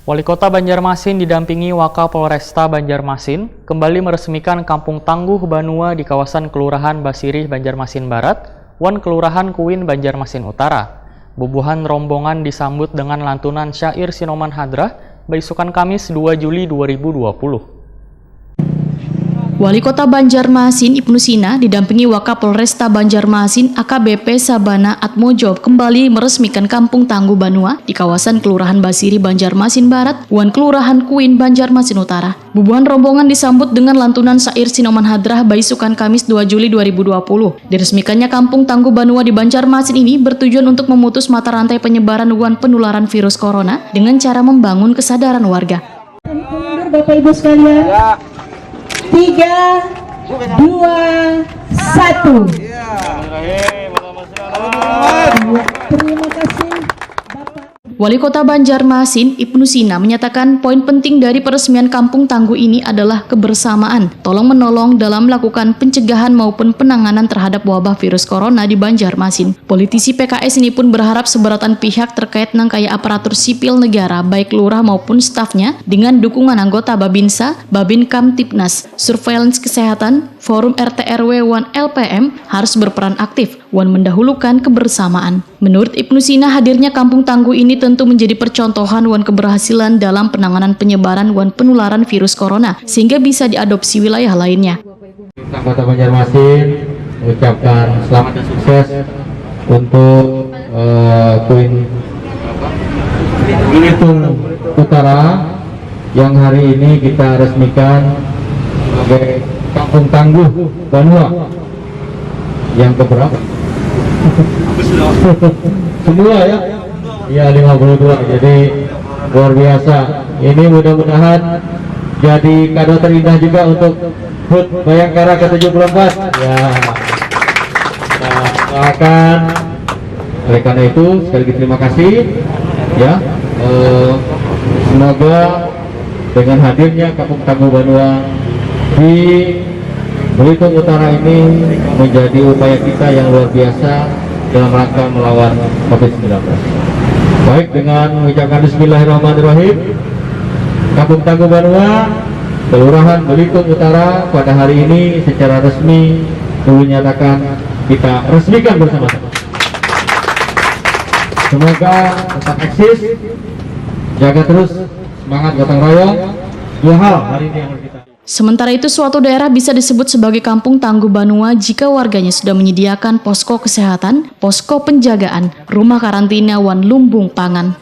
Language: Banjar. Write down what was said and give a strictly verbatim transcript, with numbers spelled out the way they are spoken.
Wali Kota Banjarmasin didampingi Wakapolresta Banjarmasin kembali meresmikan Kampung Tangguh Banua di kawasan Kelurahan Basirih, Banjarmasin Barat, wan Kelurahan Kuin, Banjarmasin Utara. Bubuhan rombongan disambut dengan lantunan syair Sinoman Hadrah baisukan Kamis dua Juli dua ribu dua puluh. Wali Kota Banjarmasin Ibnu Sina didampingi Wakapolresta Banjarmasin A K B P Sabana Atmojo kembali meresmikan Kampung Tangguh Banua di kawasan Kelurahan Basirih, Banjarmasin Barat, wan Kelurahan Kuin, Banjarmasin Utara. Bubuhan rombongan disambut dengan lantunan syair Sinoman Hadrah baisukan Kamis dua Juli dua ribu dua puluh. Diresmikannya Kampung Tangguh Banua di Banjarmasin ini bertujuan untuk memutus mata rantai penyebaran wan penularan virus corona dengan cara membangun kesadaran warga. Kami mundur, Bapak Ibu sekalian. Tiga, dua, satu. Terima kasih, Bapak. Wali Kota Banjarmasin Ibnu Sina menyatakan poin penting dari peresmian Kampung Tangguh ini adalah kebersamaan, tolong menolong dalam melakukan pencegahan maupun penanganan terhadap wabah virus corona di Banjarmasin. Politisi P K S ini pun berharap seberatan pihak terkait nang kaya aparatur sipil negara, baik lurah maupun stafnya, dengan dukungan anggota Babinsa, Babin Kamtibmas, Surveillance Kesehatan, Forum R T R W wan L P M harus berperan aktif wan mendahulukan kebersamaan. Menurut Ibnu Sina, hadirnya Kampung Tangguh ini tentu menjadi percontohan wan keberhasilan dalam penanganan penyebaran wan penularan virus corona, sehingga bisa diadopsi wilayah lainnya. Pemerintah Kota Banjarmasin mengucapkan selamat dan sukses untuk eh, Kuin Belitung Utara yang hari ini kita resmikan sebagai Kampung Tangguh Banua yang keberapa? Semua ya? Iya, lima puluh dua. Jadi luar biasa. Ini mudah-mudahan jadi kado terindah juga untuk HUT Bayangkara ke tujuh puluh empat. Ya. Nah, doakan. Oleh karena itu, sekali lagi terima kasih. Ya, eh, semoga dengan hadirnya Kampung Tangguh Banua di Belitung Utara ini menjadi upaya kita yang luar biasa dalam rangka melawan covid sembilan belas. Baik, dengan mengucapkan bismillahirrahmanirrahim, Kampung Tangguh Banua, Kelurahan Belitung Utara pada hari ini secara resmi dinyatakan kita resmikan bersama-sama. Semoga tetap eksis, jaga terus semangat gotong royong. Dua hal hari ini yang harus kita. Sementara itu, suatu daerah bisa disebut sebagai Kampung Tangguh Banua jika warganya sudah menyediakan posko kesehatan, posko penjagaan, rumah karantina, wan lumbung pangan.